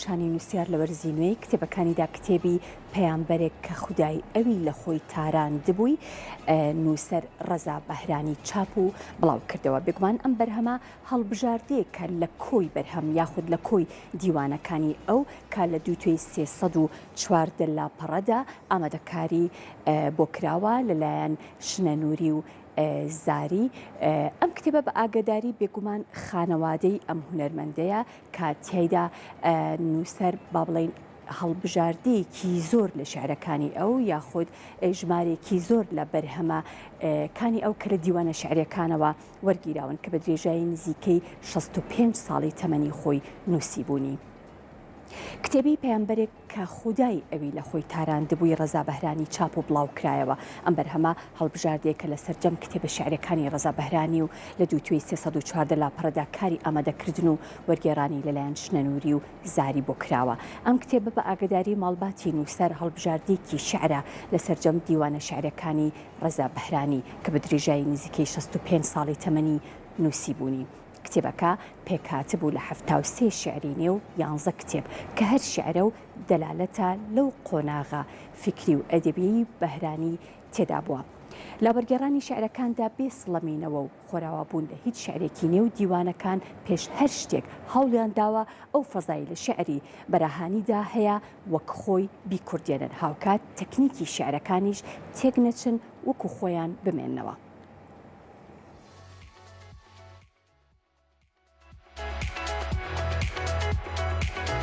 شانی نووسیار لە وەرزی نوێی کتێبەکانیدا کتێبی پەیامبەرێک کە خودای ئەوی لە خۆی تاراندبووی نووسەر ڕەزا بەهرانی چاپ و بڵاو کردەوە. بێگومان ئەم بەرهەمە هەڵبژاردەیەکە لە کۆی بەرهەم یاخود لە کۆی دیوانەکانی ئەو کە لە دووتوێی 314 لاپەڕەدا ئامادەکاری بۆ کراوە لەلایەن شنە نووری و زاری. ئەم کتێبە بە ئاگەداری بێگومان خانەوادەی ئەم هونەرمەندەیە کە تیایدا نووسەر با بڵێین هەڵبژاردەیەکی زۆر لە شیعرەکانی ئەو یاخود ژمارێکی زۆر لە بەرهەمە کانی ئەو کە لە دیوانە شیعریەکانەوە وەرگیراون کە بە درێژایی نزیکەی 65 ساڵی تەمەنی خۆی نووسیبوونی. کتێبی پەیامبەرێک کە خودای ئەوی لە خۆی تاراندبووی ڕەزا بەهرانی چاپ و بڵاو کرایەوە. ئەم بەرهەمە هەڵبژاردەیەکە لە سەرجەم کتێبە شیعریەکانی ڕەزا بەهرانی و لە دووتوێی 314 لاپەڕەدا کاری ئامادەکردن و وەرگێڕانی لەلایەن شنە نوری و زاری بۆ کراوە. ئەم کتێبە بە ئاگەداری ماڵباتی نووسەر هەڵبژاردەیەکی شیعرە لە سەرجەم دیوانە شیعریەکانی ڕەزا بەهرانی کە بە درێژایی نزیکەی 65 ساڵی تەمەنی نووسیبوونی. کتێبەکە پێکهاتبوو لە 73 شیعری نێو یانزە کتێب کە هەر شیعرە و دەلالەتە لەو قۆناغە فیکری و ئەدەبیەی بەهرانی تێدا بووە. لە وەرگێڕانی شیعرەکاندا بێ سڵەمینەوە و خۆراوابوون لە هیچ شیعرێکی نێو دیوانەکان پێش هەر شتێک هەوڵیان داوە ئەو فەزای لە شیعری بەراهانیدا هەیە وەک خۆی بیکوردێنن هاوکات تەکنیکی شیعرەکانیش تێک نەچن وەکو خۆیان بمێننەوە.